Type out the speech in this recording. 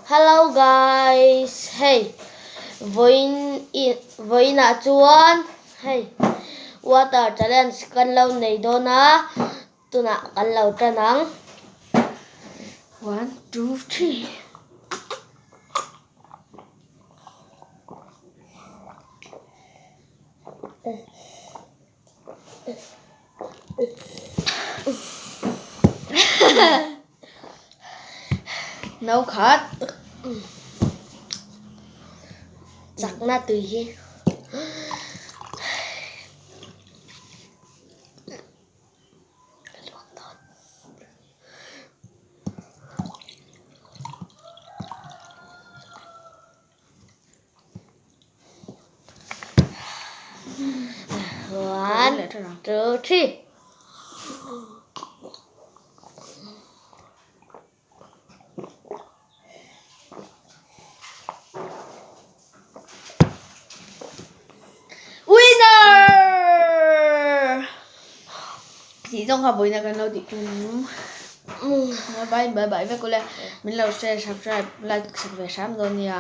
Hello guys, hei vawiin vawiinah chuan hei water challenge kan lo nei dawn a, tunah kan lo tan ang. One, two, three. No khat. Chakna tui hi. One, two, three. Winner! Tih zawng kha vawiina kan lo tih tum. Bye bye bye bye vek ule. Min lo share, subscribe, like sak ve hram dawn nia.